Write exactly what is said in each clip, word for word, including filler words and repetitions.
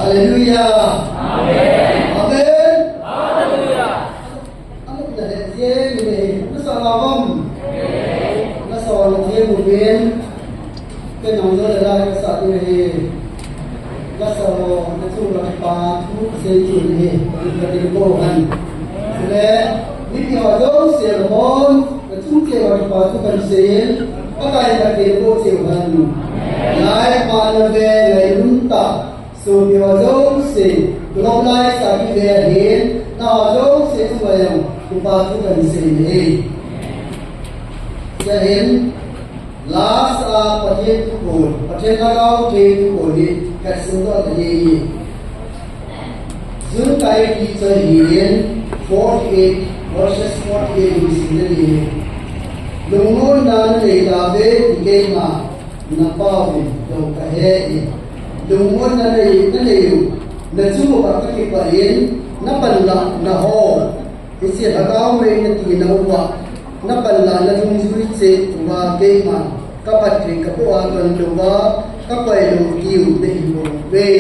Hallelujah. Amen. Amen. Hallelujah. Amen. Nasa ngam. Nasa ngam. Amen. Kei nong jo le lai ka sa ding ahi. Ka sa ho, na chung la pa thu ka sei chu ni. Ka ding ko han. Le, mi pi ho jo se hon, na chung che ho pa thu kan sei. Pakai ka ding ko che han. Lai pa na ve lai lum ta. Sopi ho jo se, lom lai sa ki ve hin, na ho jo se chu lai yang, ku pa thu kan sei ni. Sa hin, Last a Pathen thupon, Pathen Lhagao Theng thupon hi kasim doh ta hi. June tarik li choi hi in, forty-eight verses forty-eight in sim ta hi. Lungmonna nanei tauve ti keima, na pau in dong kahe in. Lungmonna nanei, nanei u, na chung uva kakipah in, na panlah na ho. Hiche lhagao mei nati nauva, na panlah na dungjui cheh uva keiman ka phatthei kapoh a donlouva, ka koilou diu nahi bouve.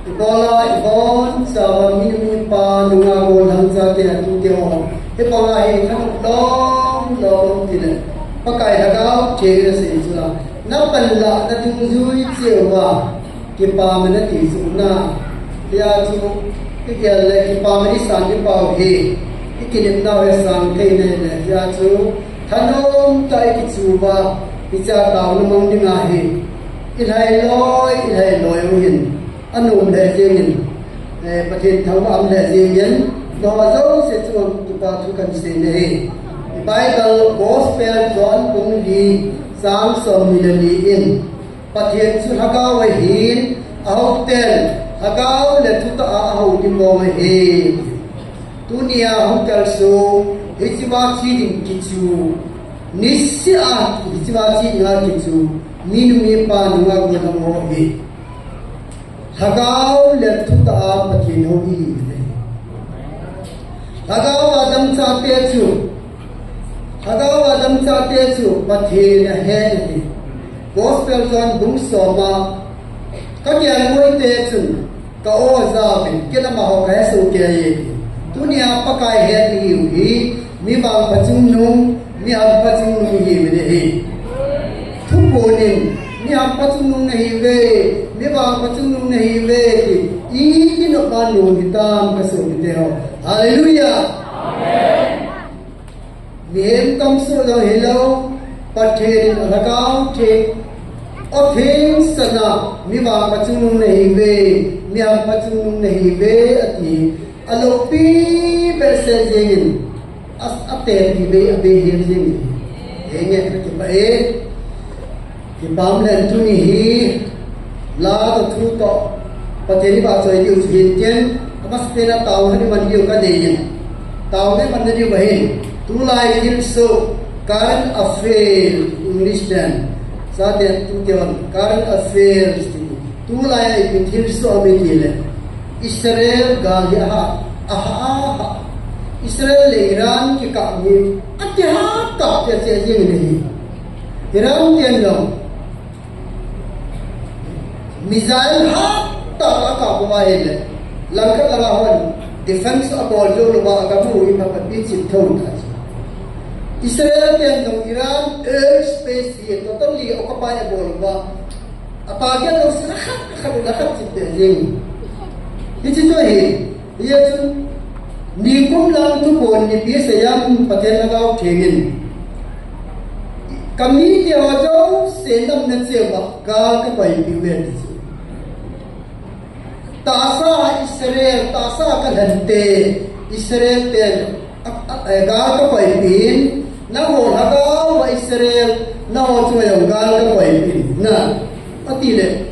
Ibola ibonchauva minu mipa nungah gollhang chate atute ho, hibanga hi thanop lom lom tile, Pakai Lhagao Theng in asei chu la, na panlah na dungjui cheh uva, kipah man ati chu na. Hia chu, i gel le kipah man i san ding pau hi, i kinepnau hi asang thei nai le. Hia chu, thanom tah a i kichu uva, hichea taona mang ding ahi. I lhailoi, i lhailoi u hin, anom le jeng in, eh, Pathen thangvah a um le jeng in, nangho jouse chunga kipa thu kan sei nahi. Bible Gospel John bung li, chang somni le li in, Pathen chu Lhagao ahin, ahouten Lhagao le thutah a ahou ding mong ahi. Tunia hung kalsong, hichea che ding kichu, niseh a hichea che dinga kichu, minu mipa nungah gollhang ho hi, Lhagao le thutah a Pathen hou ihiuve. Lhagao a dam chate chu, Lhagao a dam chate chu Pathen ahe ahi. Gospel John bung som a, ka kelngoi te chun ka aw ajaovin, ken amaho kahe soh kei e. Tunia Pakai het ihiu hi, mi vangpha chungnung, mi hampha chungnung ihiuvin ahi. Thupon in, mi hampha chungnung nahiuve, mi vangpha chungnung nahiuve ti, iti nop a nom hitam ka sopite ho. Hallelujah. Amen. Mihem kamsoh jong hilou, Pathen in Lhagao Theng, aw thengsan a, mi vangpha chungnung nahiuve, mi hampha chungnung nahiuve ati, aloupi behseh jeng in, a, atepi bei, abei hel jeng in. Henge, kakipah e. Kipah lheh in tuni hi, la toh thu toh, Pathen i vahchoi diu chu hin tin, amasapen a taona iman diu kadei in. Taona iman na diu ahin, tulai thilsoh, current affair, English ten. Chate tute hon, current affairs, ti. Tulai a ipi thilsoh aum em itile, Israel gal hi aha, aha, aha. Israel le Iran kikah hi, akiha kah, kicheh jeng in ahi. Iran ten jong, missile hatah a akap uva ahile, langkhat langa hon defense abol jou louva, agam u hi phapat pi chim thou tai. Israel ten jong Iran airspace hi totally occupy abol uva, atarget jouse khat, khat, khat chim peh jeng. Hiche chu ahi. Hijeh chun, nikum lang thupon nipi seiyam Pathen Lhagao Theng in, ka mite ho jouse namna cheh uva gal kakoipeh uve ti chu. Tahsa Israel, tahsa kalhante, Israel ten, a, a, a, gal kakoipeh in, nangho Lhagao va Israel, nangho chunga jong gal kakoipeh in, na. Atile,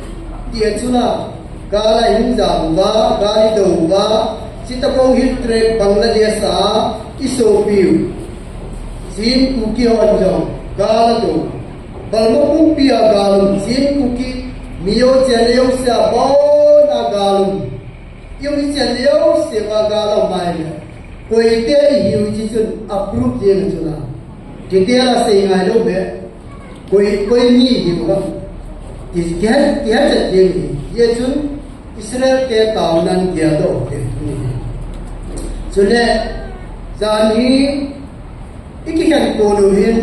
tia chun a, gal a ihung jam uva, gal idou uva, Chittagong Hill Tracts Bangladesh a, isopiu. Chin Kuki hon jong, gal adou. Balmo pumpi a gal um, Chin Kuki, mi jousen le jouse a bon a gal um. Ium ichen le jouse a gal aum maile. Koite ihiu hiche chun, approve jeng chun a. Detail a sei ngai lou be. Koi, koi mi ihiu ham. Ki, kihet, kihet chet ding hi. Hijeh chun Israel te taonan geldoh u ahi. Chule, jan hi, i kikhen kon u hin,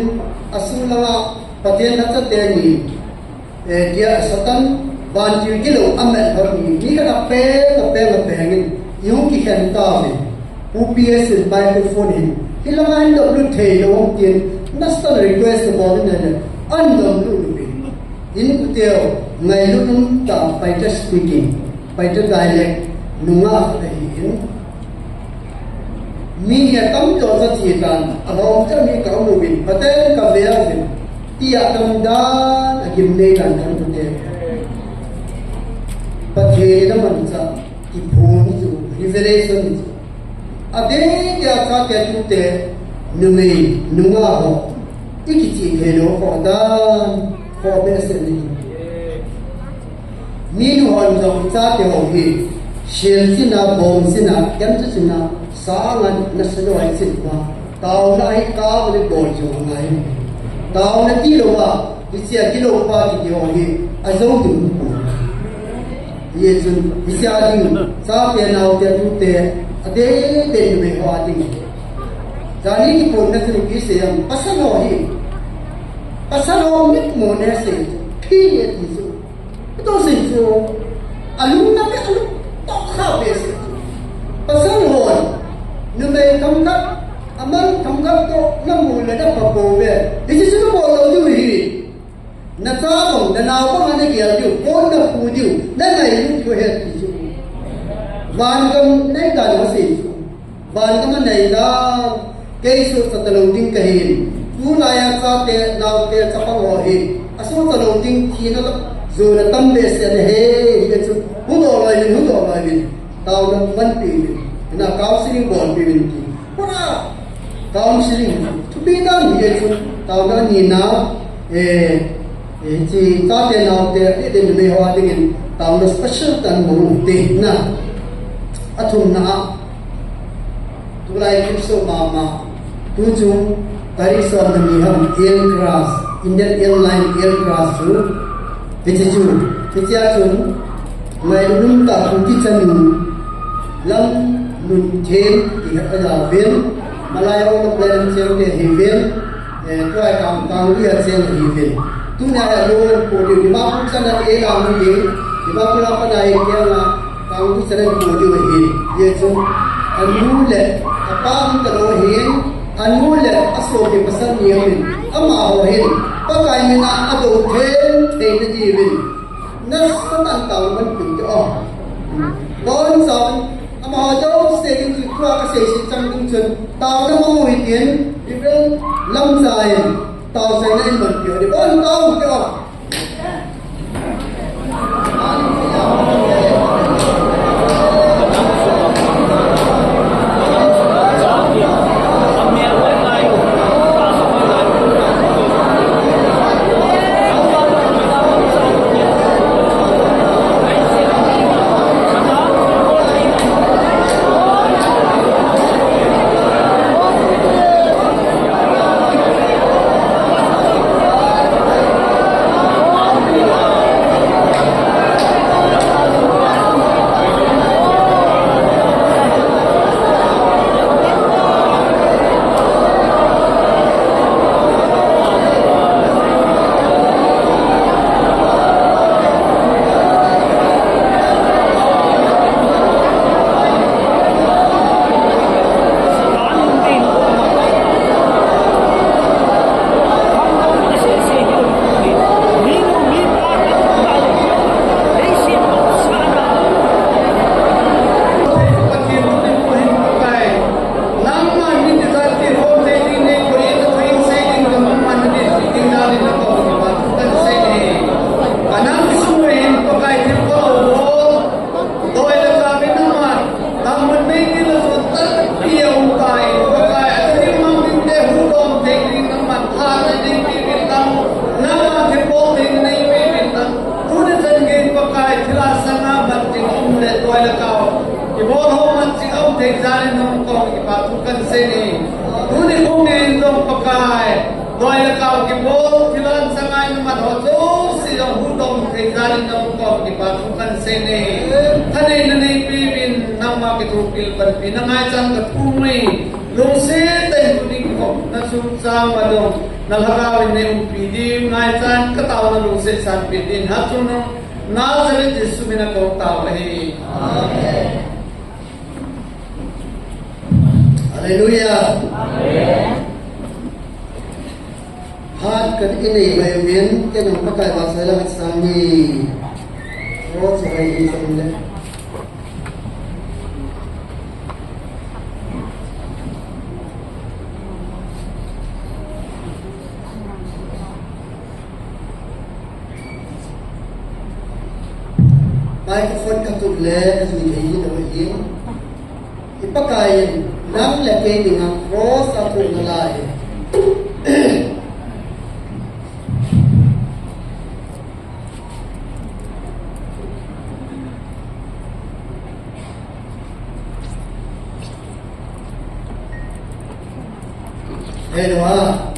asung langa Pathen lhacha teni, eh, dia Satan, vantil gilou amet lhon hi, mi khat apeng, apeng, apeng in, i hung kikhen tauve. Pu P S in microphone hin, hilanga hin doplut thei lou ham tin, nasatah in request abol in ahile, ahin doplut uvin. In uteu, ngailut um tah, Paite speaking, Paite dialect, nungah khat ahin. Mi hi atam jo cha chi tan, alhom cha mi ka um uvin, Paten ka ve uvin, tia tam dan, agim nei dan kan uteu. Pathen in amanchah, kiphong chu, revelation chu. Adeh dia chate tute, numei, nungah ho, i kichih thei lou khoh dan, khoh behseh in. Minu hon jong chate ho hi, sel china, bom china, kemcha china, sangan nasa lou ahi china. Taona hi ka le bol jong angai. Taona tilou a, hichea kilou pa kiti ho hi, ajou ding um pon. Hijeh chun, hichea ding, chate naote tute, adeh deh numei ho a ding. Jani kiponna chu ipi sei ham, pasal ho hi. Pasal ho mitmo nei sei chu, phi nei ti chu. Ito sei chu, alung na pe, alung toh kha pe sei chu. Pasal hon, numei themkhat, aman themkhat toh, namu le napha pouve. Hiche chu nabol lou diu ahi. Nacha bang, nanao bang a nagel diu, pon naphu diu, nangailut diu ahi ti chu. Vangam neidan ho sei chu. Vangam a neidan, kei sohcha talou ding kahin. Tulai a chate, naote, chapang ho hi. Asohcha lou ding thina toh, jona tam behseh ahi, hijeh chun. Huhdoh loi uvin, huhdoh loi uvin. Taona manpi uvin. Hina counseling bolpi uvin ti. Pura counseling. Thupi dan hijeh chun. Taona nina, eh, Eh, hiche chate naote, adeh deh numei ho a dingin, taona special tah in mang u hite na. Athumna a, tulai thilsoh mama, tuchung, tarik som le ni ham, Air Crash, Indian Airline Air Crash chu, hiche chu, hichea chun, Ngailut um tah Kuki chanu, Lamnunthem, ti khat ajaovin, malai hon a plan chengte ahiuvin, eh, tua hi Kang, Kangpokpi a cheng ahiuvin. Tunia hi alou ahin po diu, Dimapur chan a eilang u hi, Dimapur a pat a hi keng a, Kangpokpi chan a ahin po diu ahi. Hijeh chun, anu le apa um talou ahin, anu le asopi pasal ni aumin, amaho hin, Pakai mina adou them theina diuvin, Nasatah in taona manpi u hite o. Boncha, amaho jouse ding chu tua kasei sih chang ding chun, taona mang u hitin, Reverend Lamcha in, taochaina in manpi u hite, bon tao u hite o. Doi le kal in ama, tamun mei ni le son tampi aum tai, Pakai, atahmang ding te huhdoh thei ding nangman tha nei peh uvin lang, nangman thilbol thei nei peh uvin lang, tuni chan gei Pakai, thilha sanga man ding um le doi le kal, kibol ho man ding um thei jal in nang kong kipa thu kan sei e. Tuni kong in jong Pakai, doi le kal kibol, thilha sanga in man ho jouse jong huhdoh Thei jal in na pumpi a kipa thu kan sei e. Thaneina neipeuvin nangma kithopina panpina ngaichat ka thum e. Lungset tah in tuni kikhopna chungchang a jong na Lhagao in nei umpi ding ngaichat ka taona lungset sanpeh ding Hatchungnung Nazareth Jesu min a kon tao ahi. Amen. Hallelujah. Amen. Hat kan i nei mai uvin, ken jong Pakai vahchoi lang sang ni. O, chu hai i sang le. Microphone ka tup le, ka jui thei hi lo hi. I Pakai in nang le kei dinga cross a thoh nalai. Hello, ah.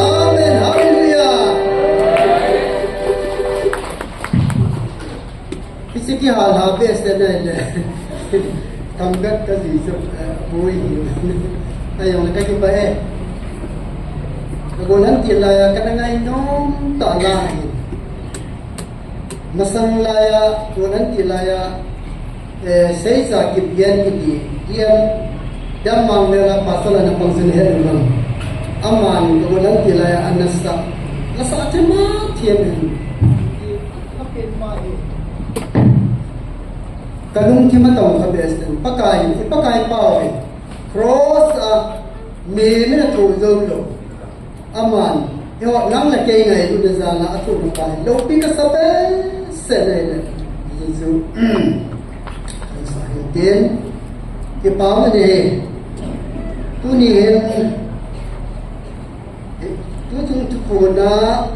Amen. Hallelujah. Hiche kihal ha best na le. Thanggat ka ji chu, eh, boi hi. Ajong le ka kipah e. Ka gon han ti lai a, ka na ngai nom tah lai. Masang lai a, gon han ti lai a, eh, Seisa Kipgen kiti, D M, D M Mangmela pastor ana pang jin he lang. Aman, ka gon han ti lai a, ana sa. Ana sa thim a, thim in. Ka lungthim a tong kha best in. Pakai, i Pakai pau in. Cross a, mi, mi na thu zo lo. Aman, eiho nang le kei ngailutna jal a athohna pa hi loupi kasa behseh nai le. Jesu. Sa hin tin. Kipa um e. Tuni hin. Tuchung thuphon a.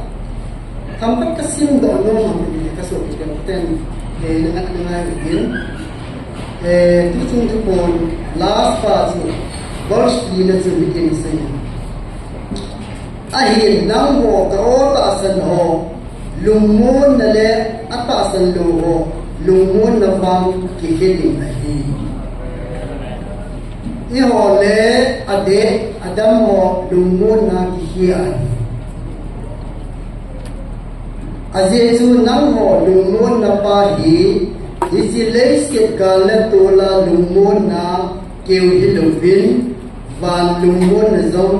Themkhat ka simdoh nom a, ka sopi ten. Eh, na ngai ngai din. Eh, tuchung thuphon last pa chu. Verse lina chu hitin asei. Ahin nangho ka-o tahsan ho lungmonna le atahsan lou ho lungmonna vang kikhel ding ahi. Eiho le adeh adam ho lungmonna kikhel ahi. Ajeh chu nangho lungmonna pa hi hiche leiset gal le tol a lungmonna keu hilouvin, van lungmonna jong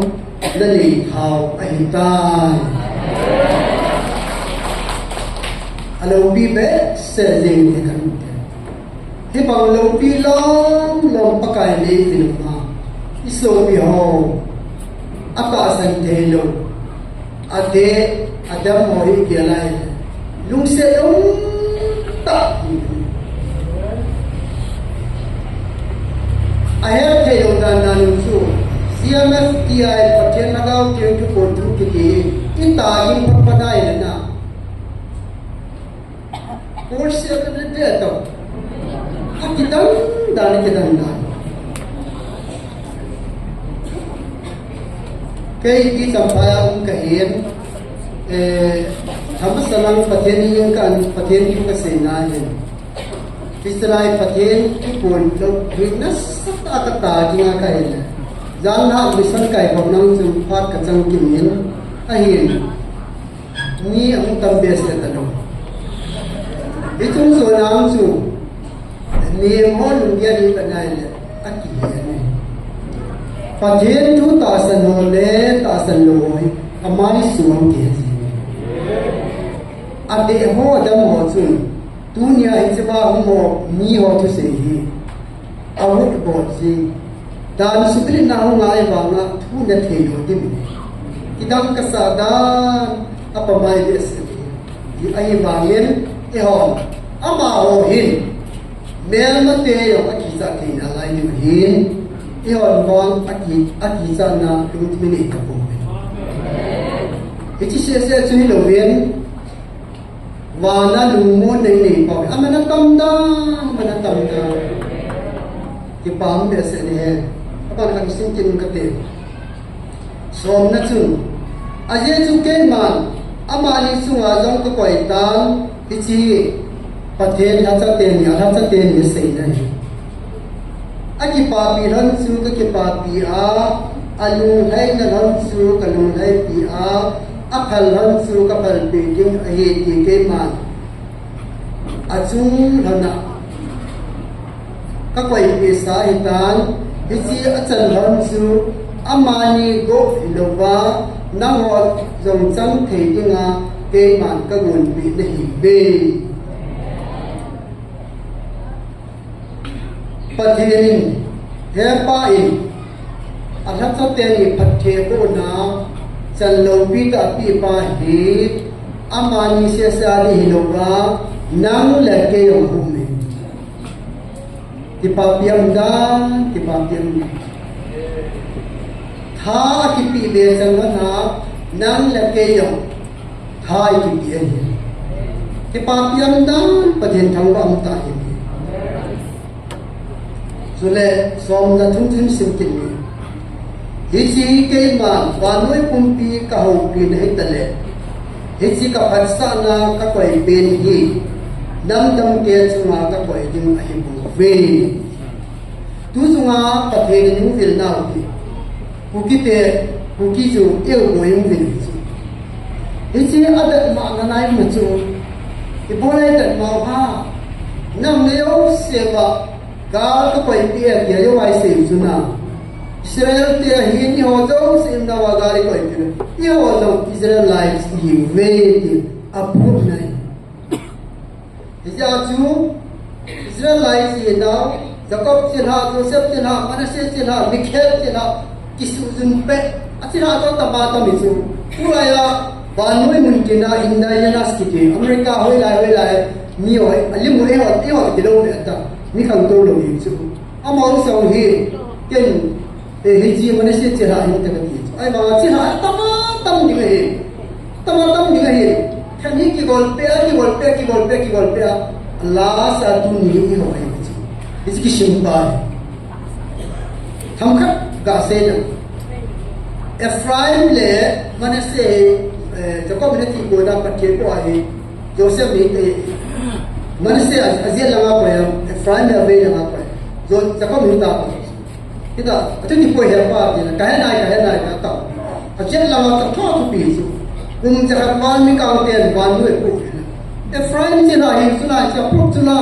nanei thau ahitai. Aloupi behseh jeng e kan. Hibang loupi lom lom Pakai nei jing ma. Isopi ho. Atahsan thei lou. Adeh, adam ho hi kialai. Lungset um tah. Ahet thei lou dan dan chu. C M F T I Pathen Lhagao Theng Thupon thu kiti. Ita in phapanai na. Kursia ka de de to. Akidan dan, kidan dan. Kei ti Champhai a um kahin, eh, Thamasalang Pathen in kan Pathen thu kasei na hin. Israel Pathen thu pon lou, witness sa ta ka ta ki nga kahin. Jan ha mission kai pon nang chun phat kachang kimin. Ahin. Mi ahung tam behseh talou. Hichung chon ang chu. Mihem ho lunggel in kanai le. Akihe ne. Pathen thu tahsan ho le tahsan lou ho hi. Amani suang ke ji. Adeh ho adam ho chun. Tunia hiche va hung ho mi ho thusei hi. Ahut bol jing. Dan suklit na hung ngai vanga thu na thei lou ding. Kidang kasa dan apamai behseh. Ahivangin eihon. Amaho hin. Melmate jong akichat thei nalai ding hin. Eihon vang aki, akichat na lungthim nei tapou. Hiche sese chu hilouvin. Vana lungmonna nei pau. Aman atam dan, aman atam dan. Kipah behseh ni he. Aban kan sin kin kate. Somna chun. Ajeh chu keiman, amani chunga jong kakoi tan, hiche Pathen lhacha teni, alhacha teni seina hi. Akipapi lhon chu kakipapi a, alunglhaina lhon chu kalunglhaipi a, aphal lhon chu kaphalpi ding ahi ti keiman. Achung lhon a kakoipi sa hitan, hiche achan lhon chu amani go hilouva, nangho jong chang thei dinga keiman kagonpi nahiuve. Pathen in, hepa in, alhacha teni phattheibohna chan loupi tah apeh pa hi, amani sesa ding hilouva, nang le kei jong aume. Kipapi um dan, kipapi um dan. Tha akipeh be chan lhon a, nang le kei jong tha ikipe ahi. Kipapi um dan, Pathen thangvah um tah ahi. Chule, somna thum thum sim kit ni. Hiche keiman, vannoi pumpi kahoupina hitale. Hiche kaphatsahna kakoipen hi. Namdangte chunga kakoi ding ahibouve. Tu chunga Pathen in eihung vil nau hi. Kukite, Kuki chu eihung boi eihung vil chu. Hiche adatmo nanai ma chu. Ibola idatmo ha. Nam le jouse uva. Gal kakoipi e tia jou ahi sei chu na. Israel te ahin eiho jouse in nava gal ikoipi. Eiho jong Israelites ihiuve ti. Aphu nai. Hijeh a chu Israelite chihna, Jacob chilhah, Joseph chilhah, Manasseh chilhah, Michael chilhah, kisuhjun peh, achilhah chu tama tami chu. Tulai a, vannoi mun tina, Indianas kiti, America hoilai, hoilai, mi hoi, alim hoi, eiho, eiho, tilou peh ta, mi khangtou lou hi chu. Amaho jong hi, ken, Eh, hiche Manasseh chilhah hin te kati. Ahivanga chilhah tama tam ding ahi. Tama tam ding ahi. Khat hi kigolpeh a, kigolpeh a, kigolpeh a, kigolpeh a. Last a tuni hi eiho ahi chu. Hiche kisim pa hi. Themkhat Kasei na. Ephraim le Manasseh, eh, Jacob in ati ko na Pathen ko ahi. Joseph ni te. Manasseh a, ajet langa ko ya. Ephraim le avei langa ko ya. Jo, Jacob ni ta ko. Kita, atu ni ko ya pa ni na. Kahe nai, kahe nai, ka ta. Ajet langa ta tho tu pi su. Kum ja ka pan mi ka ten pan nu e ko. Ephraim ni na hi su na, ja pu su na.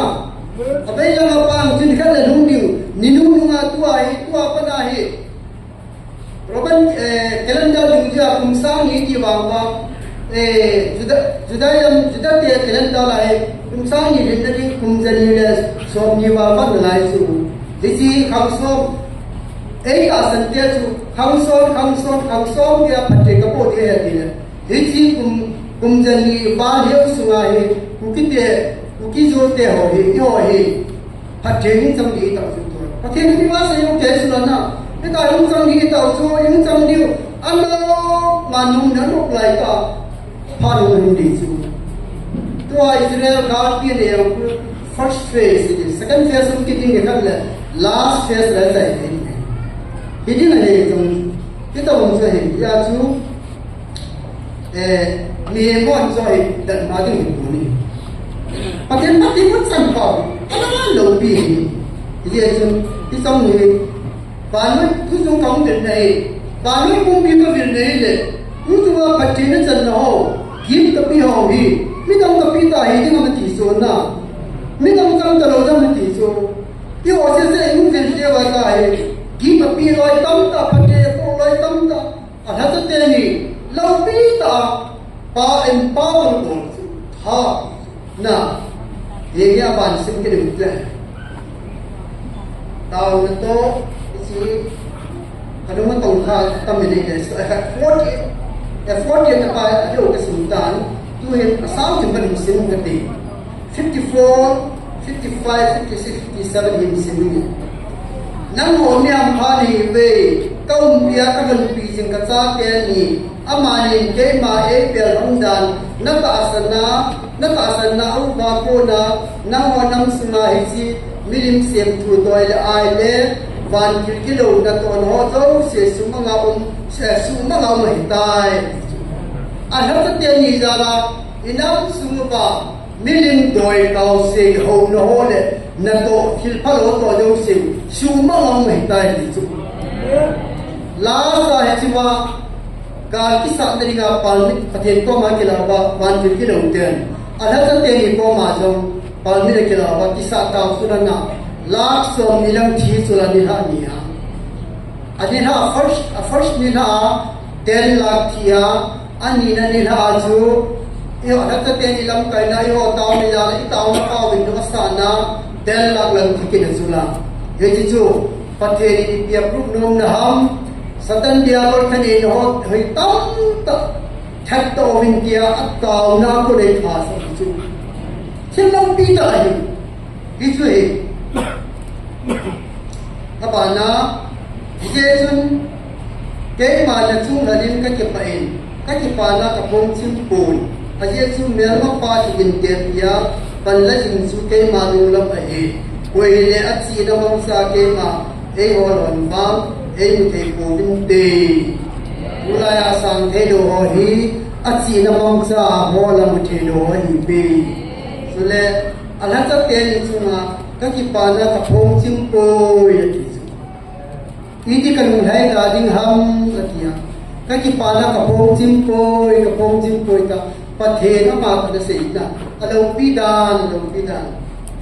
Avei langa pa ni ka le lung diu. Ni nu nu nga tu ahi, tu apa na hi. Roman, eh, calendar dungjuia kum sang ni ti vang vang, eh, Juda, Judaism, Juda te calendar lai, kum sang ni lhin na ding kum jani le som ni vang vang lai chu. Hiche khang som, ei tahsan te chu, khang som, khang som, khang som dia Pathen ka po dia he ti le. Hiche kum, kum jani val hiu sunga hi, Kuki te, Kuki Zo te ho hi, i ho hi. Pathen in chang di tau chu tu. Pathen in ma sa yo ke su la na. Ni ka in chang di tau chu, in chang di. Ano, ma nung na lok lai ta. Pa nung nung di chu. Tua Israel ka pi ne yang first phase ni, second phase um ki ding ni kan le, last phase la sa ni. Hi ding le chung. Kita um sa hi, ya chu. Eh, mi hon choi dan ma ding hi pu ni. Pathen, Pathen mun san pa. Ala lo pi ni. Ye chun, i song ni. Vanoi, tu sung kong den nei. Vanoi kong pi ka vil nei le. Tu sung a Pathen na chan na ho. Gim ka pi ho hi. Mi dang ka pi ta hi ding ma ti so na. Mi dang chang ta lo dang ma ti so. Yo se se mun vil se wa ta hi. Gim ka pi loi tam ta, Pathen ko loi tam ta. Alhacha teni, loupi ta, pa empower bol chu, ha, na, ye ya ban sim ke lut le. Tao na to, isi, kanu ma tong kha, tam ni ke, so, eh, forty, eh, forty na pa, yo ke sim tan, tu hin, asao sim ban sim ke ti. Fifty-four, fifty-five, fifty-six, fifty-seven hin sim ni. Nangho mihem pha nahi uve, ka umpi a ka vanpi jing ka chate ni, amani in keima eipel hon dan, na tahsan na, na tahsan na a uva kona, nangho nam sunga hiche, milim semthu doi le ai le, van thil kilou natoh ho jouse sumanga um, se sumanga um ahitai. Alhacha teni jal a, i nam sung uva, milim doi tao se, houna ho le, natoh, thil phalou toh jouse, sumanga um ahitai ti chu. Last a hiche ma, gal kisat na dinga palmit, Pathen koma kilah uva, vantil kilou ten. Alhacha teni koma jong, palmit a kilah uva, kisat tao chu na na. Lakh som ni lang thi chu la nilhah ni a. A nilhah first, a first nilhah a, ten lakh thi a, ani na nilhah a chu, i ho, alhacha teni lamkai na, i ho tao ni la, i tao na pao vin du asana, ten lakh lang thi kit a chu la. Hiche chu, Pathen in ipi a proof nom na ham, Satan Diabol khan in ho, hoi tam ta, that ta ovin tia, a tao na ko nei pha sa chu. Thil lampi tah ahi. Hichu hi. Abana, hijeh chun, keima na chung lhalin ka kipah in, ka kipana ka phong chim pon. Ajeh chu melmapa kigin te pia, pan la jing chu keima lunglam ahi. Koi hile achena mangcha keima, eiho lhon vang, eimu thei pouvinte. Tulai a sang thei lou ho hi, achena mangcha ho la mu thei lou ho hi pe. Chule, Alhacha teni chunga, ka kipana ka phong chim poi, ati chu. Iti ka lunglhai da ding ham, ati a. Ka kipana ka phong chim poi, ka phong chim poi ta. Pathen ama kana seina. Aloupi dan, aloupi dan.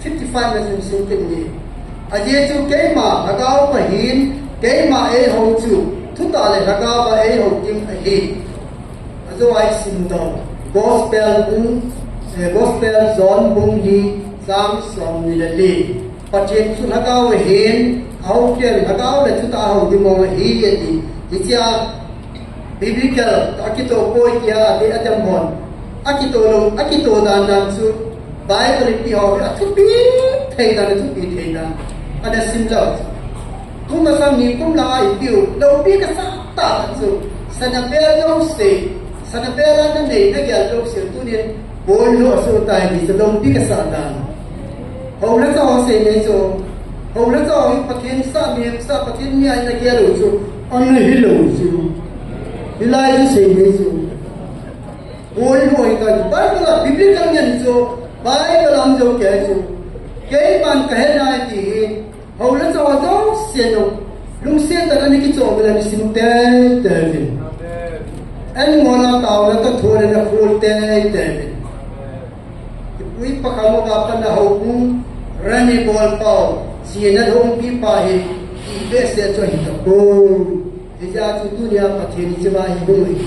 Fifty-five na sim sim kin ni. Ajeh chu keima, lhagao pa hin, keima eiho chu. Thutah le lhagao pa eiho ding ahi. Ajo ai sim dong. Gospel bung, eh, Gospel John bung li, chang som ni le li. Pathen chu lhagao ahin, ahou pen lhagao le thutah ahou ding mong ahi ati. Hichea biblical, akitoh poi tia ati atam hon. Akitoh lou, akitoh dan dan chu Bible ipi ho, athupi thei dan, athupi thei dan. Ana sim lou. Kum masang nikum langa ipiu, loupi kasah tah chu. Sana bel jouse, sana bel a nanei nagel jouse, tunin, bol lou asoh tai ti chu loupi kasah dan. Houna sa ho sei nei chu, Houna chau hi Pathen sah, mihem sah, Pathen mi a ina kei lou chu, ana hilou chu. Hilai chu sei nei chu. Bol hoi ka Bible a, biblical ngen chu, Bible a um jou kei chu. Keiman kahe nai ti hi, houna chau a jouse nu, lungset tah a ana kichoh uvin ana sim teitei uvin. An ngol a taona toh thon ana khol teitei uvin. Ipu ipa khang uva pat a houbung, Rani Bolpao, china lhompi pa hi, ibehseh chu ahi tapoi. Hijeh chun tunia Pathen in hiche va hi hung ahi.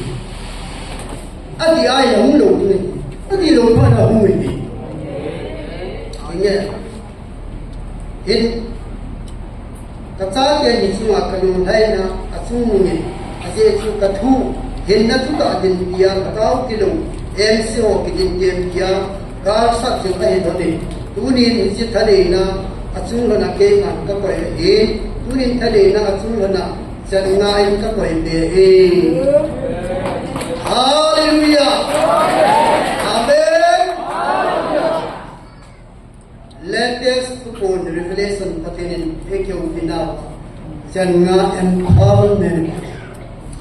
Ati a ahung lou ding ahi. Ati lou phat a hung ahi. Inge. Hin, kachate ni chunga kalunglhaina achung nungin, ajeh chu kathu hinna thutah dinpi a, katao tilou, M C ho kidin dinpi a, galsat jing ahi lhon in. Tunin hiche thaneina achung lhon a keiman kakoi ahi. Tunin thaneina achung lhon a Chennga in kakoi peh e. Hallelujah. Amen. Latest thuphon revelation Pathen in eihil peh nau. Chennga empowerment.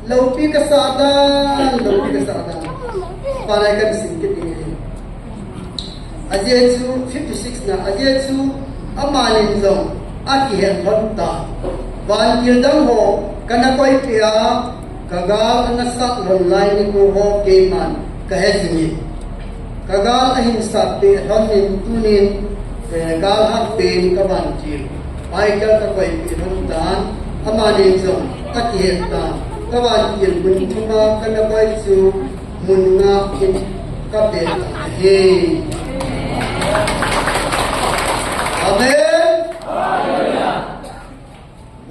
Loupi kasah dan, loupi kasah dan. Panai kasim kit ding ahi. Ajeh chu fifty six na, ajeh chu amanin jong akihet lhon tan. Vantil dang ho kana koipeh a, kagal ana sat lhon lai nikho ho keiman kahe jingin. Kagal ahin sat peh lhon in tunin, eh, gal hat pen kavantil Michael kakoipeh lhon tan, amanin jong akihet tan. Kavantil mun thum a kana koi chu mun nga in kapeh ahi. Amen.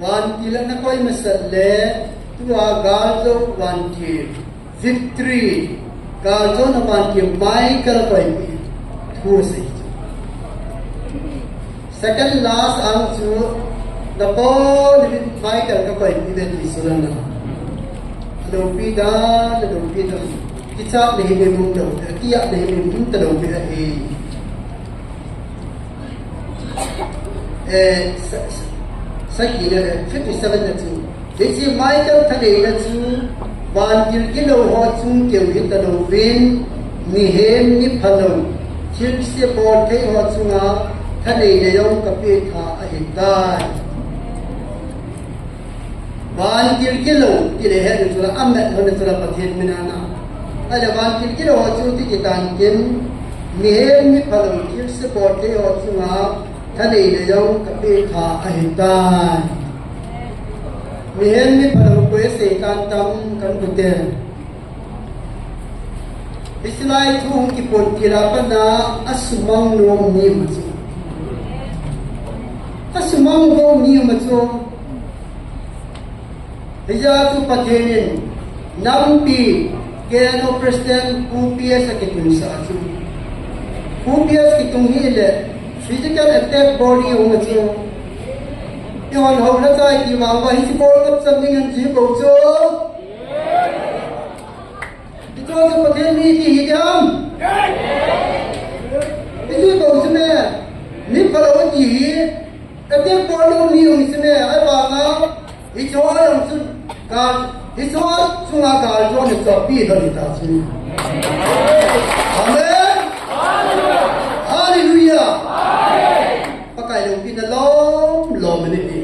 Vantil ana koi masat le, tua galjou vantil, victory, galjou na vantil Michael koipeh thu asei. Second last ang chu, napon in Michael kakoipeh ve ti chu lana. Alopi dan, alopi dan. Kichat le hi le mum lo, kiat le hi le mum ta lo ve ahi. Eh, sa-, sa-, sagi na le, fifty seven na chu. Hiche Michael thaneina chu, vantil gilou ho chung keu hita louvin, mihem miphalou, thilse bol thei ho chunga, thaneina jong kapeh tha ahitai. Vantil gilou, ti le het na chu la, amet lhon na chu la Pathen min a na. Ahile vantil gilou ho chu ti kitan tin, mihem miphalou, thilse bol thei ho chunga, thaneina jong kapeh tha ahitai. Mihem miphalou koi asei tan tam kan kute. Israel thu hung kipon til a pat a asumang nom ni ma chu. Asumang nom ni ma chu. Hijeh chun Pathen in nampi K N O President Pu P S akitungsah chu. Pu P S kitung hile physical attack bol ding aum chu. Ihon hou la chai ti vang va hiche bol ngap chan ding ahi bou chu. Hichu chu Pathen mi ti hi ding ham? Hichu bou chu me. Miphalou ti hi. Attack bol nom ni um chu me. Ahivanga hichu a jong chu gal, hichu a chunga galjou ni chu apeh lhon ta chu. Amen. Hallelujah. Pakai loupina lom lom ni.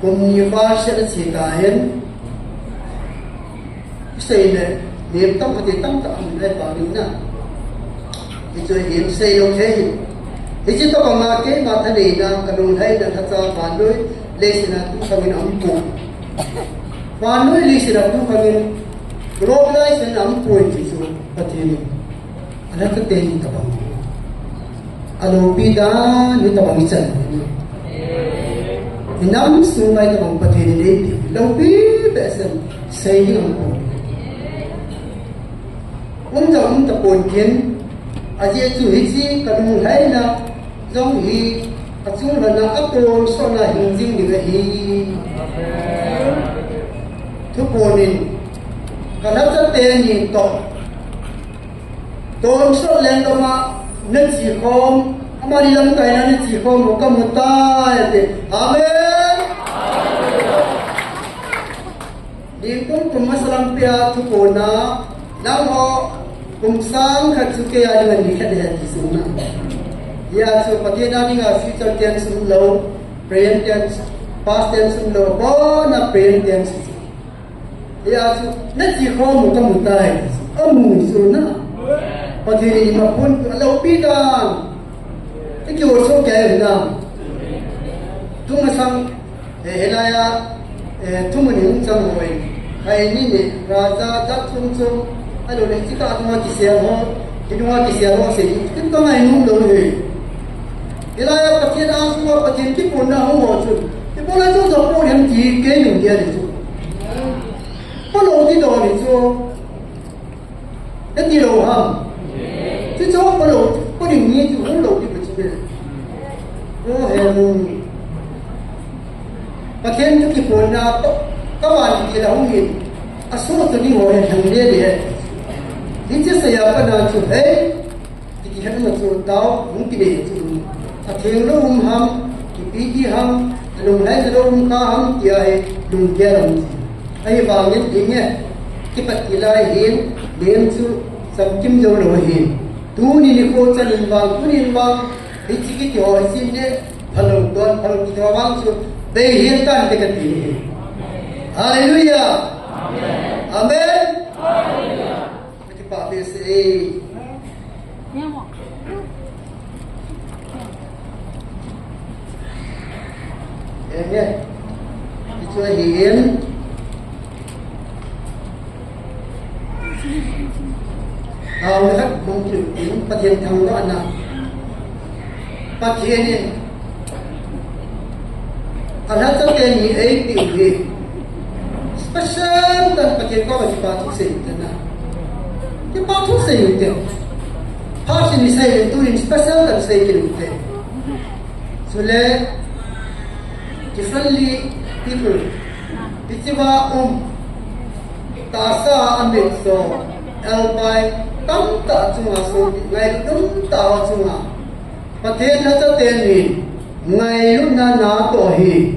Kum ni val seh a che tahen, sei le, nem tam khat tam khat um le pa ni na. Hichu hin sei lou thei. Hiche tobang a keima thaneina, kalunglhaina lhacha vannoi leiset a tukhang in aum poi. Vannoi leiset a tukhang in globalization aum poi ti chu Pathen in. Alhacha teni tabang. Alopi dan ni tabang ichan. Inam sung mai tabang Pathen in eipeh. Loupi behseh sei ding aum poi. Um ta um tapon tin. Ajeh chu hiche kalunglhaina jong hi achung lhon a atonsot na hing jing ding ahi. Thuphon in kalhacha teni toh. Tonsot lenggam a Nachi khom, amani lamkaina nachi khom u kamu tai ati. Amen. Ningkum kum masa lampi a thuphonna, nangho kum sang khat chu kei a dinga ni khat ahi ti sung na. Hia chu Pathen a dinga future tense umlou, present tense, past tense umlou, abona present tense. Hia chu, nachi khom u kamu tai. Amu chu na. Pathen in ima phun alopi dan. Iki o so kei na. Tung masang, eh, hilai a, eh, thumun hung chang hoi. Hai ni ni, raja, jat chom chom. Ahilou le, chika dunga kisel ho. Kidunga kisel ho sei. Kin ka ngai nom lou hi. Hilai a Pathen a sunga Pathen kiphonna hung ho chu. Ibola chu jo po hem ti kei nung dia le chu. Palou ti do le chu. Heti lou ham. Chu chu palou, pa ding ni chu hung lou ti pa chu le. O hem. Pathen chu kiphonna to. Ka van ti la hung hin. A so to ni ho hen hang le le. Ni che sa ya pa na chu. Hey. Kiti khat ma chu tao, hung kinei chu. Atheng lou um ham, kipi ti ham, alunglhai lou um kha ham, tia hi lunggel a um chu. Ahivangin ding e, kipat kilai hin, nem chu, chamkim jou lou hin. Tuni nikho chan in vang, tuni in vang, hichi kiti ho, hichi ne, phalou don, phalou kiti ho vang chu, bei hin tan te kati ni. Hallelujah. Amen. Amen. Ka kipah behseh e. Amen. Hichu ahin. Taona khat mang kit in Pathen thangvahna. Pathen in alhachate ni eipeh u hi special tah in Pathen koma kipa thu sei u hite na. Kipa thu sei u hite. Phat in isei le tuin special tah in sei kit u hite. Chule differently people. Hichea um. Tahsa a mitso. Alpine. Tamtah chunga so. Ngailut umtah chunga. Pathen lhachaten in ngailutna natoh hi,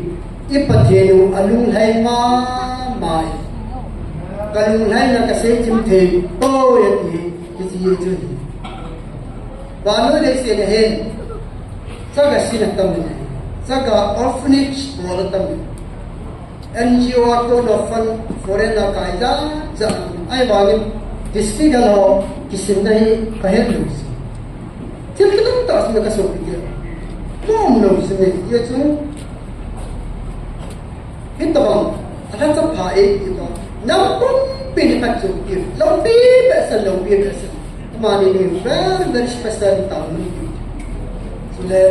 i Pathen u alunglhai mama hi. Kalunglhaina kasei chim thei poi ati, hiche hi chu hi. Vannoi leiset a hin, chaga sin atam in, chaga orphanage bol atam in. N G O a kon a fund foreign a kai jat jat. Ahivangin district a lou kisinna hi kahet lou si. Thil kitam tah si na kasopi tia. Nom lou si ni, hia chu. Hitobang, alhacha pha e, hitobang. Nam pumpi ni phat chu ki. Loupi behseh, loupi behseh. Amani ni very, very special taona. Chule,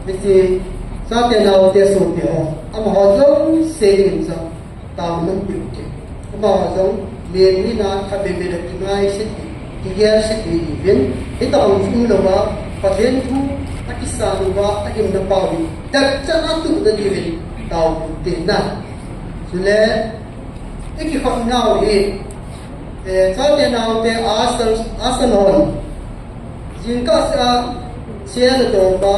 hiche, chate naote sopi ho. Amaho jouse in jong taona pe u hite. Amaho jong, len ni na khatvei vei le kingaise thei, kigelse thei uvin. Hitobang chu umlouva, Pathen thu, akisan uva, ahina pau hi. Dap chan a tuhna diuvin, taona pe u hite na. Chule, ikikhop nau hi, eh, chate naote asal, asal hon. Jingkah seh a, seh a dong pa,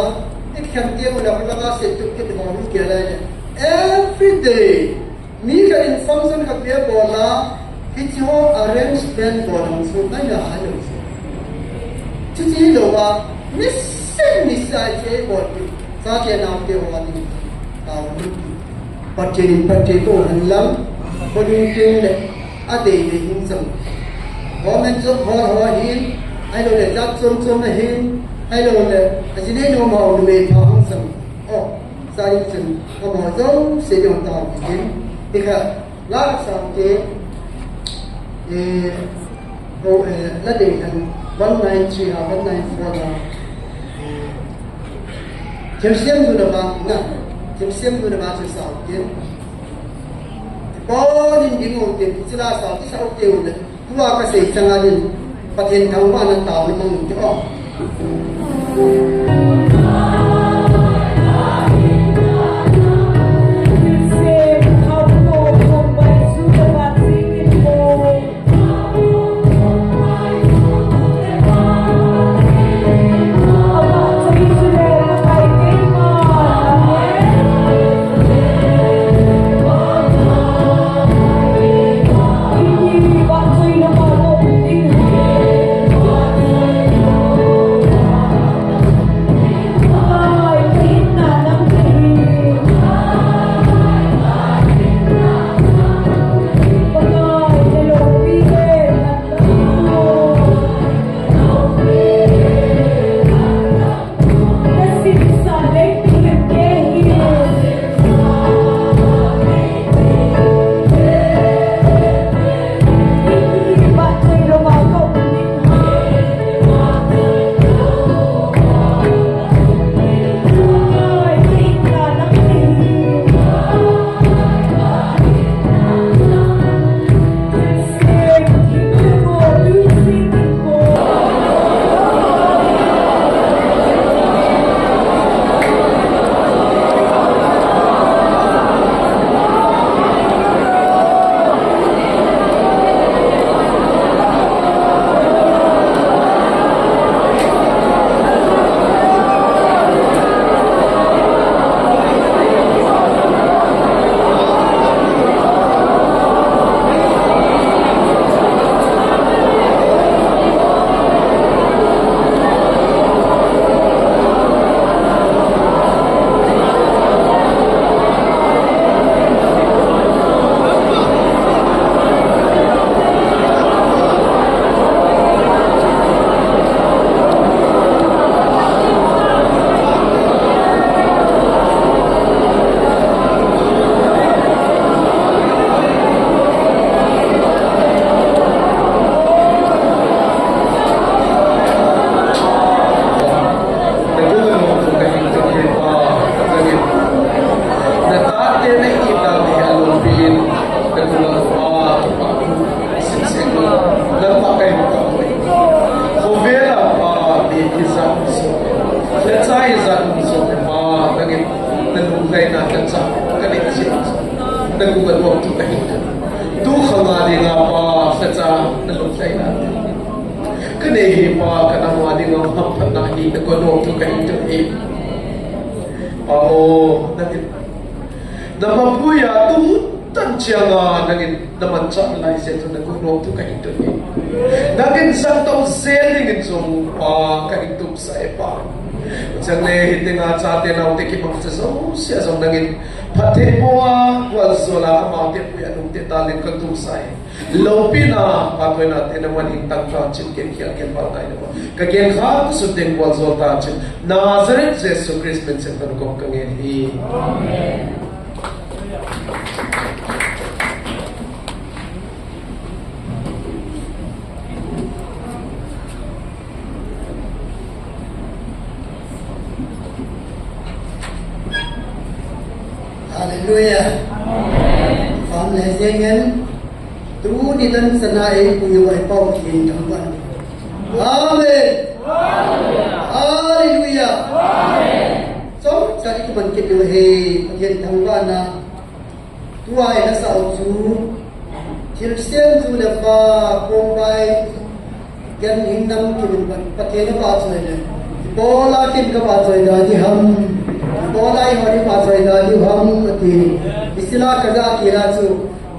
ikhem ti mo na pa ka se tu kit mo ni ke lai le. Every day, mi khat in function khat bol a, hiche ho arrangement bol a chu ngai na hai lou. Chuti louva, nisim nisa che bol pi. Chate naote ho ani. Taona. Pathen in phatthei boh hen lang, khonung teng le, adei dei hung chang. Government job hol ho ahin, ahilou le jat chom chom ahin, ahilou le, ajinei nom ho numei pha hung chang. O, chua chun, amaho jouse jong taona pe u hite. Hikha, la sa te, eh, O, eh, la dei hen, one nine three ha, one nine four ha. Thilsem nu le pa, na, thilsem nu le pa chu sao kin. Paul in ding u te, chu la sao, chu sao te u le. Tua kasei chang a din, Pathen thangvahna taona mang u te o. Ka nuam thu kahi. Tu khang a dinga Pa, lhacha nalung lhaina kanei hi Pa, ka nang a dinga hamphatna hi ka nuam thu kahi tuni. Pa o, nangin na mapui a tu tan chiang a nangin na manchah lai jeh chun ka nuam thu kahi tuni. Nangin jangtou jel dingin jong Pa kahin tup sah e Pa. Chule hitia chate naote kimangcha jouse a jong nangin phatthei boh a, gualjola amaute pui a nungte talent ka tup sah e. Loupina, phatthei na te na man in tang ta chin ken khial ken bal tai na. Ka ken kha ka sut ding gualjol ta chin. Nazareth Jesu Christ min in ka nuam ka ngen hi. Amen. Hallelujah. Amen. Pam le jeng in, tuni dan sana ei pui vai pau kin thangvah. Amen. Hallelujah. Chomcha i kiman kit u hi, Pathen thangvahna. Tua i nasah u chu, thilsem ju le va, kongbai, ken hingnam kimin Pathen avahchoi le. Ibola ken kavahchoi da ding ham. Ibola eiho vahchoi da ding ham, ati. Isila kaja kila chu,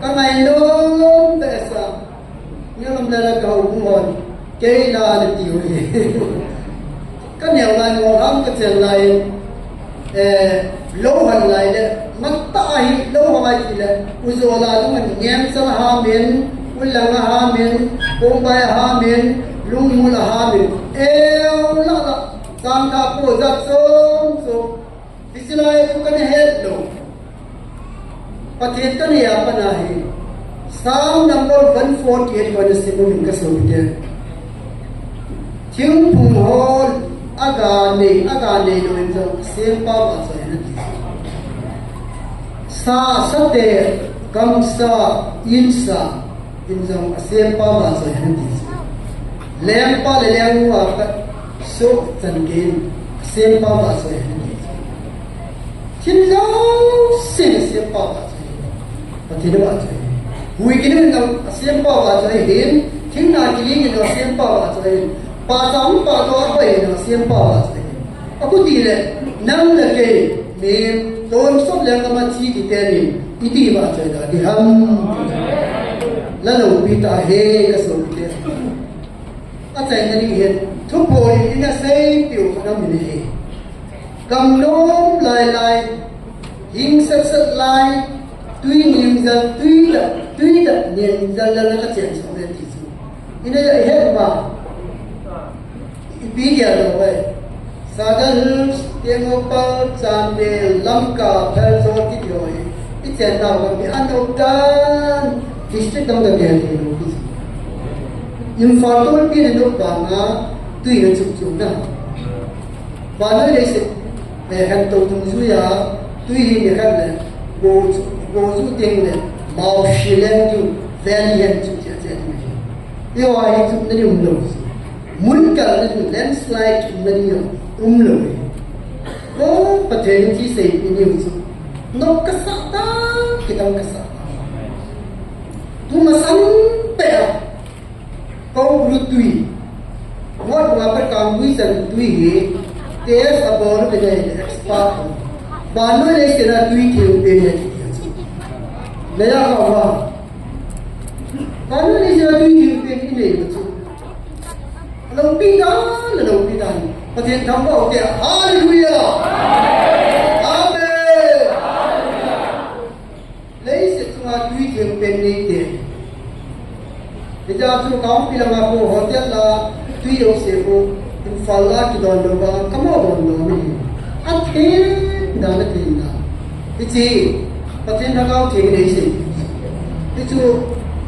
ka ngainom behseh. Neo lam le la ka hou hung hon. Kei la na ti u hi. Ka neo lai, ngol ham ka chen lai. Eh, lou han lai le. Matah a hi lou han lai ti le. U Jola lung an ngen sal ham in. U Lang ham in. Bombai ham in. Lungmul ham in. Eu la la. Sang ka po jat som som. Hiche lai chu kana het lou. Pathen kana ya pana hi. Psalm number one forty-eight kana sim umin ka sopite. Thingphung ho aga nei, aga neilou in jong sempa vahchoi ahi nati. Sa, sate, gamsa, insa, in jong asempa vahchoi ahi nati. Lengpa le lengnu a pat soh chan gei in asempa vahchoi ahi nati. Thil jouse in asempa vahchoi ahi. Pathen avahchoi ahi. Hui kinem in jong asempa vahchoi ahi. Thingna kiling in jong asempa vahchoi ahi. Pachat pado a koi in jong asempa vahchoi ahi. Akhuti le, nang le kei, mi tonsot le kama thi kiten in, iti vahchoi da ding ham. La loupi tah e ka sopite. Achaina ding hin, thuphon in asei piu khat aum in ahi. Gam nom lai lai, hing set set lai, tui ning jal, tui da, tui da ning jal la la ka chen sa me ti chu. Ina ya he ma. Ipi gel lou vai. Sadar Hills, Tengnoupal, Chandel, Lamka, Pherzawl kiti ho hi. I chen nau lampi anom dan. District dang dang gel hi lou kiti. Imphal tolpi na nop vanga tui na chup chup na. Vannoi leiset, eh, hen to dungjuia tui hi ni khat le. Go chu, go chu teng le. Mao shi leng chu, valley hen chu chia chia chu. Eiho hi chupna ding umlou. Mun kalna ding, landslide umna ding umlou. Ko Pathen thusei pi niu chu. Nop kasa ta, kidang kasa ta. Tumasang peh a. Ko gru tui. Ngot nga per kang tui san tui hi. Test abol uvin ahi expert. Vannoi leiset a tui theng pen ahi. Naya ka va. Vannoi leiset a tui theng pen inei chu. Loupi dan, loupi dan. Pathen thangvah u hite. Hallelujah. Amen. Leiset chunga tui theng pen neite. Hijeh chun ka umpi lama ko hotel la tui jouse ko Imphal la kidon lou vang ka mo don lou mi. Atheng dan, atheng dan. Hiche Pathen Lhagao Theng in eisei. Hichu,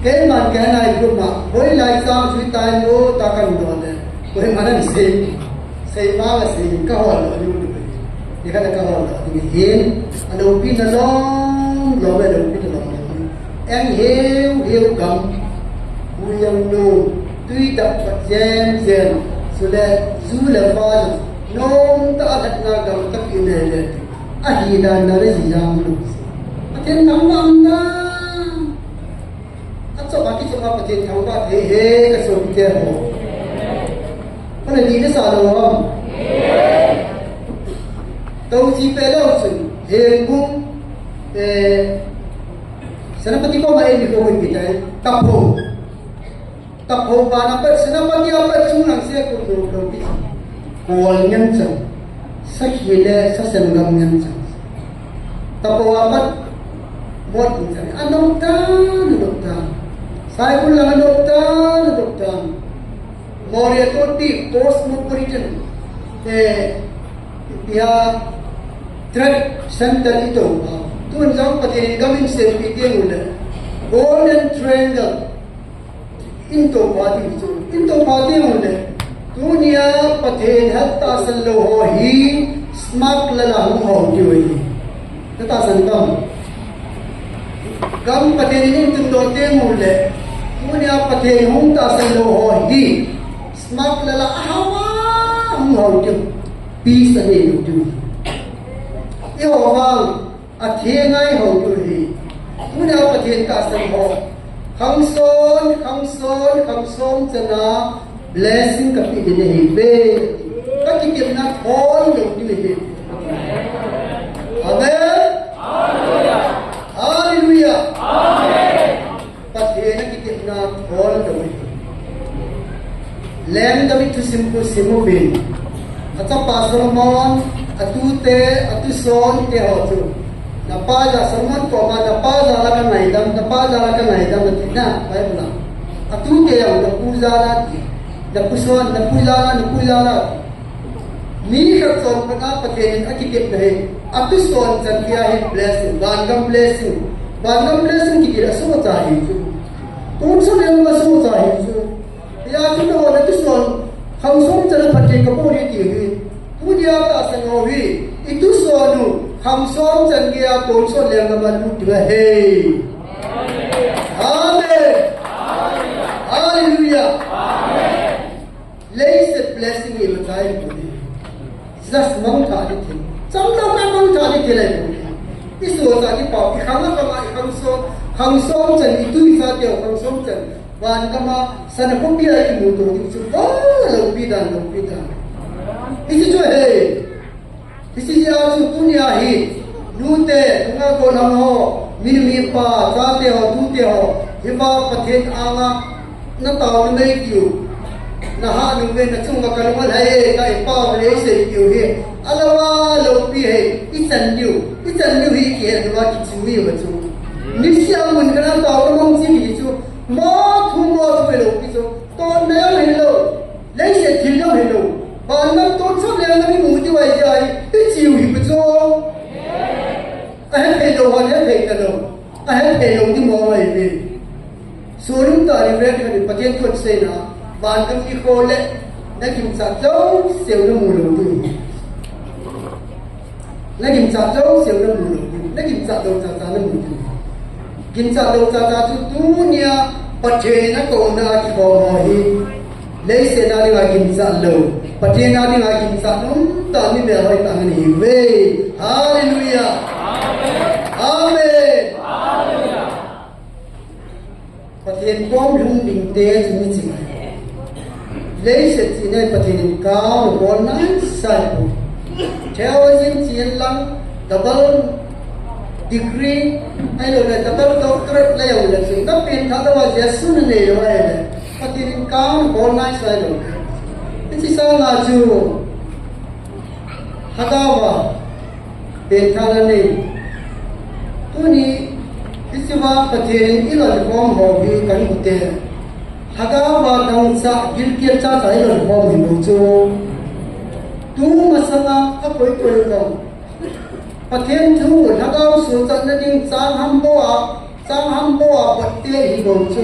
keiman kahin nai group ma, hoilai chang jui tai mo, ta kan don le. Koima nan sei. Sei ma la sei, ka hol lou diu. Ni khat ka hol lou diu hin. Aloupina lom lom, aloupina lom lom. Eng heu heu gam. Hui jang nom, tui dap pat jen jen. Chule, ju le va jong. Nomtah a lhatna gam tapina le. Ahi dan na le ji jang lou. Pathen thangvah um ta. Achom a kichom a Pathen thangvah thei hi kasopite ho. Kona di nasa lou ham. Tou ji pe lou chun. Heng bung. Eh, Senapati koma eimi koma eimi tai. Tapho. Tapho bana pat, Senapati a pat chunglang se ko lo lo pi. Kol ngen chang. Sakhi le sasen gam ngen chang. Tapho a pat mot ngen chang. Anop tan, anop tan. Saikul lang anop tan, anop tan. Moreh to pi cosmopolitan. Eh, ya trade center ito. Tun jong Pathen in gam in sempi teng ule. Golden Triangle. Into pha ding chu. Into pha ding le. Tunia Pathen hat tahsan lou ho hi smart lala hung hou diu ahi. Ka tahsan tam. Gam Pathen in tun doh ding le. Tunia Pathen hung tahsan lou ho hi smart lala a hawa hung hou diu. Peace a nei lou diu. Eiho vang Atheng ngai ho tu hi. Tunia Pathen tahsan ho. Khangson, khangson, khangson chana blessing kapeh ding ahi ve. Kakitepna thon lou ding ahi. Amen. Hallelujah. Pathen a kitepna thon lou ahi. Leng David thusim khu sim uvin. Achapa Solomon, atute, atuson te ho chu. Napa ja Solomon koma, napa jal a kangaidam, napa jal a kangaidam ati na, Bible a. Atute jong napu jal a ati. Napuson, napu jal a, napu jal a ati. Mi khat chonphat a Pathen in akitepna hi, atuson chan geiya hi blessing, vangam blessing, vangam blessing kiti asohcha hi chu. Tonsot lenggam asohcha hi chu. Hijeh chun nangho atuson, khangson chan a phatthei kaboh ding ti hi. Tunia tahsan ho hi, ituson u, khangson chan geiya tonsot lenggam a lut ding ahi. Amen. Hallelujah. Leiset blessing hi machai poi. Just mangthah ding thil. Chamna ka mangthah ding thil ahi poi. Isohcha ding pau, ikhang a khang a, ikhangson, khangson chan, ituicha teu, khangson chan. Vangam a, sana khopi a imu to ding chu, va, loupi dan, loupi dan. Hiche chu ahi. Hiche jeh a chu tunia hi, nute, nunga gollhang ho, mi nu mi pa, chate ho, tute ho, hiva Pathen anga nataona nei diu, naha nu ve, nachunga kalung alhai e, tia ipao le isei diu hi, alou a loupi ahi, ichan diu, ichan diu hi kihe diu va kiching diu va chu. Niseh a mun kana taona mong chi di chu, mo thu mo thu ve loupi chu, tonna hilou. Leiset thil jong hilou. Vangam tonsot lenggam imu diu ahi jeh a, ichiu hi pa chu. Ahephei lou hon hephei talou. Ahephei lou ding mo ahi ve. Solum tah in vet khat in Pathen thu aseina. Vangam nikho le naginchat jouseu namu lou ding. Naginchat jouseu namu lou ding. Naginchat lou chacha namu ding. Ginchat lou chacha chu tunia Pathen in akouna a kikhom ho hi. Leiset a dinga ginchat lou. Pathen a dinga ginchat um tah mi melhoi tah ahi ve. Hallelujah. Amen. Pathen kom lhung ding te chu miching ahi. Leiset china Pathen in kau bol nai sai poi. Theologian china lang double degree, ahilou le double doctorate la jong le chu, na pengthah lou a Jesu nanei lou ahile, Pathen in kau bol nai sai lou. Hiche sanga chu, Lhagao a pengthahna nei. Tuni, hiche va Pathen in ilhonkhom ho hi kahin te. Lhagao a dangchah, gilkel chacha ilhonkhom hi bou chu. Tumasanga akoi koi lou. Pathen thu, Lhagao suhchatna ding chang ham bou a, Chang ham bou a pat te hi bou chu.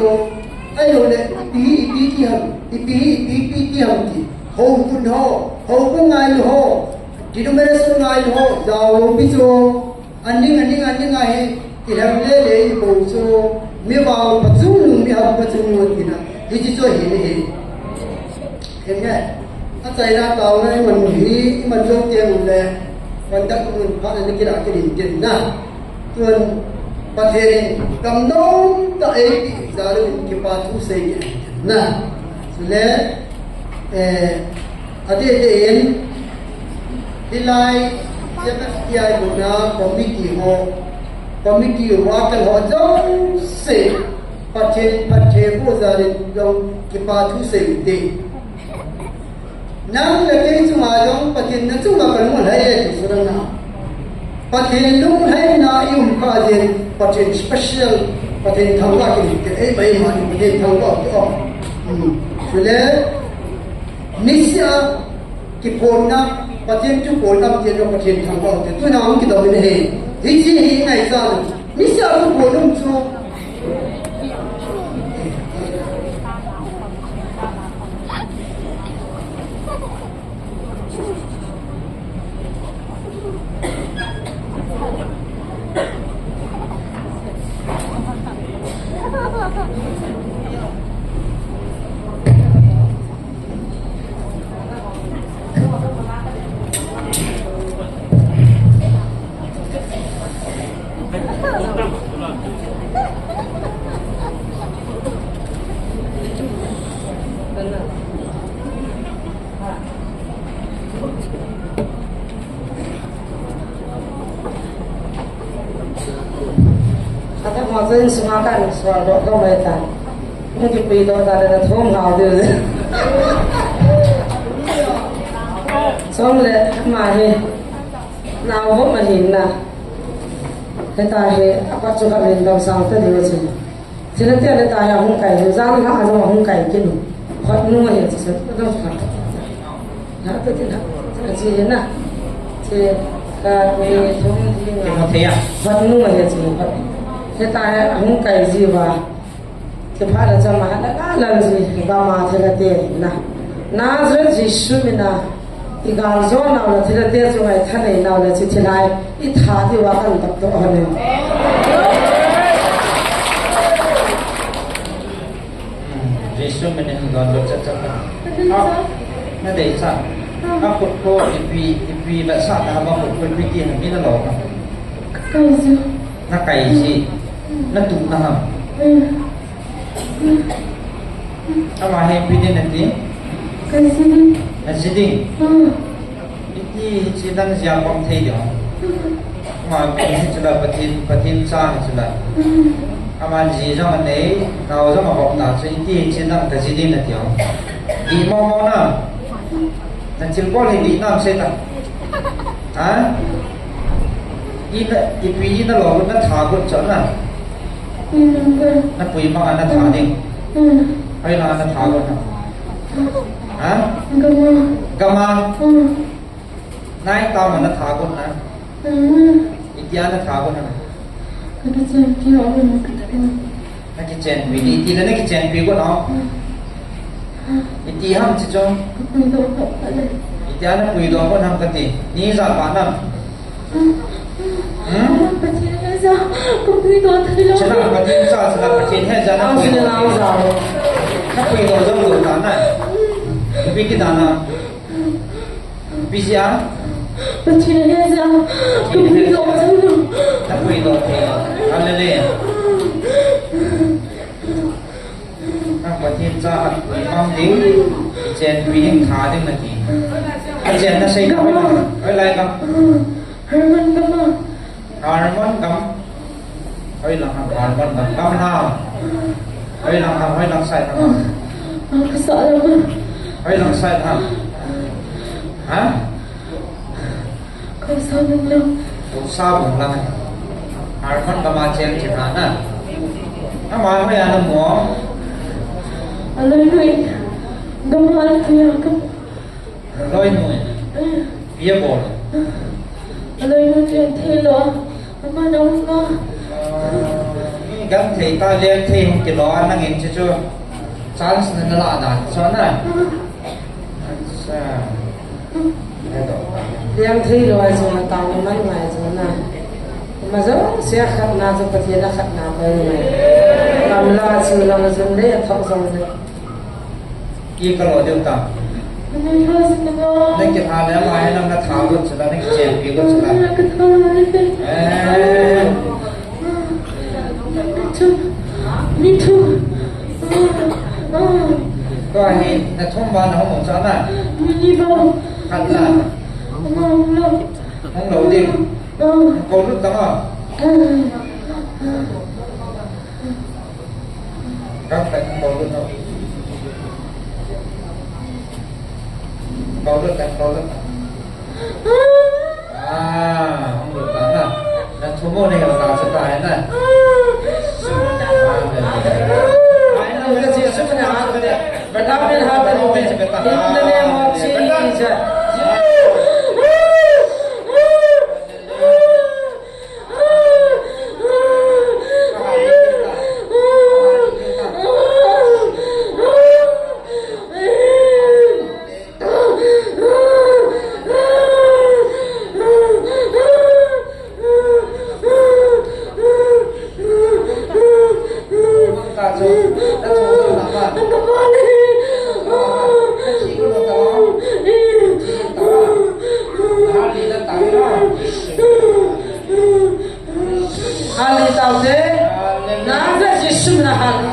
Ahilou le, ipi hi ipi ti ham, ipi hi ipi ipi ti ham ti. Houbung ho, houbung ngailu ho, denomination ngailu ho, jao lou pi chu. Aning, aning, aning ahi, ilhem le le hi bou chu. Mi vangpha chungnung, mi hampa chungnung tina. Hiche chu ahi le hi. Henge, achaina taona iman u hi, iman jou teng ule, conduct mun phat a na kila kidin tin na. Tun, Pathen in damdam tah eipeh jal in kipa thu sei nge na. Chule, eh, adeh deh in, hilai, C F S T I board na committee ho, committee worker ho jouse, Pathen, Pathen boh jal in jong kipa thu sei ute. Nang le kei chunga jong Pathen na chunga kalunglhai e ti chu nang na. Pathen lunglhaina i um kha jeh, Pathen special, Pathen thangvah kiti te, eima eima ni Pathen thangvah te o. Hmm. Chule, niseh a kiphonna, Pathen thuphon um te jong Pathen thangvah te. Tuna hung kidong in ahi. Hiche hi i ngaichat u. Niseh a thuphon um chu. Ata mo chen sunga kan sual doh doh mai ta. Hung kipui doh ta le na thum hao diu. Chule ama hi nao ho ma hin na. Heta hi apa chu ka min dam sang ta diu chu. Thilha te le ta hi ahung kai, jan lha a jong ahung kai kit u. Khat nu ahi chu, chu, chu, chu, ha, ta ti na. Chu, chu, na. Chu, ka mi thum ding a. Kimo thei a. Khat nu ahi chu, khat. Heta hi ahung kai ji uva. Chu phat a chu ama na, na, na, ji, ba ma thilha te na. Nazareth Jesu min a. I gal jo nau le thilha te chu ngaitha nei nau le chu thilha i tha diu a kan tap to hon e. Jesu min in don lo cha cha. A, na dei cha. A khut ko ipi, ipi la sa ta ba khut ko ipi ti na mi na lo na. Kai ji. Na kai ji. Na tu na ha. Mm. Ama hi ipi ding nati? Ka ji ding. Na ji ding? Hmm. Iti hiche nang jia pang thei ding. Hmm. Ama hi hiche la Pathen, Pathen cha hiche la. Hmm. Ama ji jong anei, nao jong abol na chu iti hiche nang ka ji ding nati. Di mo mo na. Na thilbol hi di nam sei ta. Ha? I na, ipi na lo na tha got cha na. Na pui ma na tha ding. Ai la na tha got na. Ha? Gama. Gama. Nai ta ma na tha got na. Itia na tha got na. Ka kichenpi o, ka kichenpi. Na kichenpi, iti le na kichenpi got na. Iti ham chi chong. Ka pui doh got na. Itia na pui doh got ham kati. Ni ja pa nam. Hmm? Pathen he ja, ka pui doh thei lou. Chana Pathen ja, chana Pathen he ja na pui doh. Na pui doh jong lou ta na. Ipi kiti na. Ipi jeh a? Pathen he ja, ka pui doh thei lou. Na pui doh thei lou. Hallelujah. Nang Pathen cha khat pui mang ding, kichenpi ding, tha ding nati. Kichenna sei ka, hoilai, hoilai ka. Herman Gama. Herman Gam. Hoilang ham Herman Gam. Gam ham. Hoilang ham, hoilang side ham. Ka sa lama. Hoilang side ham. Ha? Kho sa bung lang. Kho sa bung lang. Herman Gama cheng chena na. Ama hoi ana mo. Aloi noi. Gama aloi noi. Aloi noi. Bia bol. Aloi noi thei lou. Ama na hung a. Gam thei ta le thei hung kilo nang in chu chu. Chance na la da. Chu na. Acha. Liang thei lou a chu na tao na man ngai chu na. Ma jo sia khat na chu Pathen a khat na pai ngai. Kam la chu la na jun le thok jong le. Ki ka lo deu ta. Na ki tha le ma he na na tha got chu la na kichenpi got chu la. Eh. Ni na thum ba na hung cha na. Ni ba. Khat na. Hung lo. Hung lo ding. Ko lut ta ma. Kap ta ko lut na. Ko lut ta, ko lut ta. Ah, hung lut ta na. Na thum mo ne ka ta sa ta hai na. Ah, ne, ne, ne. Ai na, ule si, su ne ha, ne. Beta men ha, beta men. In the name of Jesus. Hali tau te, Nazareth Jesu mina hali.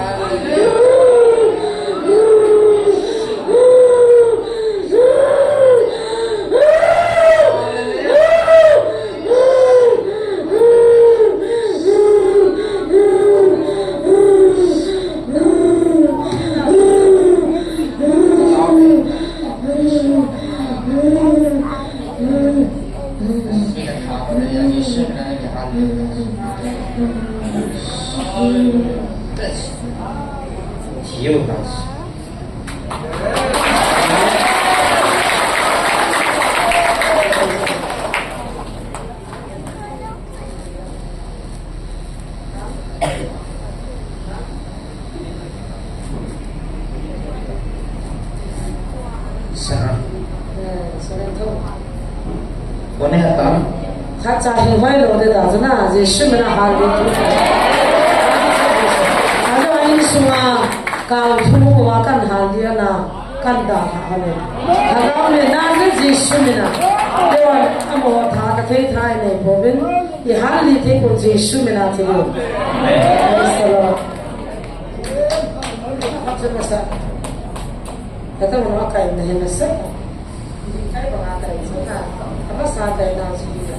Sa. Kone hatan. Khat cha hin hoi lo de da chu na, Jesu mina hal de tu. Alo in sunga kal thu wa kan hal de na. Kan da ha le. Hagam le na le Jesu mina. Dewan amo tha ka thei thai nei bovin. I hal li thei ko Jesu mina thei. Praise the Lord. Hap se masa. Kata mo kai na hin masa. Kai ba kai sa na. Masa kai na Jesu mina.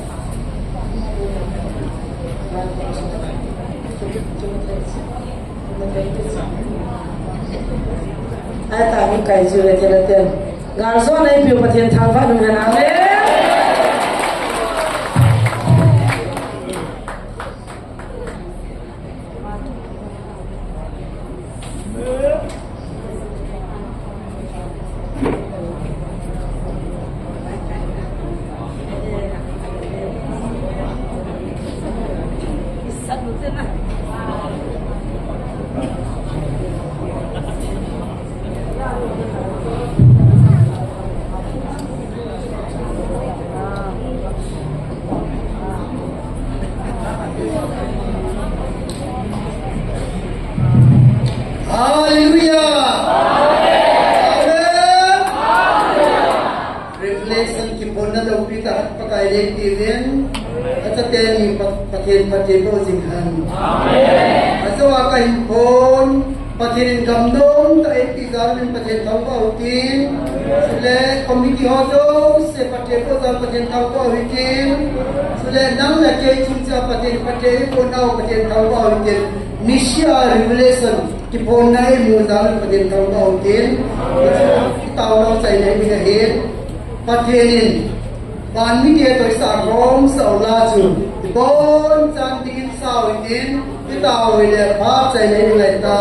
Ai ta, mi kai ju le te le ten. Gal jo nei piu Pathen thangvah nung hen, amen. Hallelujah. Amen. Revelation kiphonna loupi tah Pakai lengpin, achate ni Pa-, Pathen phatthei boh jing hen. Amen. Ajou a kahin phon, Pathen in gamnom tah a eipeh jal in Pathen thangvah utin. Chule committee ho jouse phatthei boh jal Pathen thangvah utin. Chule nang le kei chungchang Pathen phatthei eiboh nau Pathen thangvah utin. Messiah Revelation kiphonna eimu jal in Pathen thangvah utin. Itao nau chai le ni ahin. Pathen in vanmite toh isah khom sah u la chu, ibonchan dingin sah u hitin, itao u hile phat chai le ni lai ta.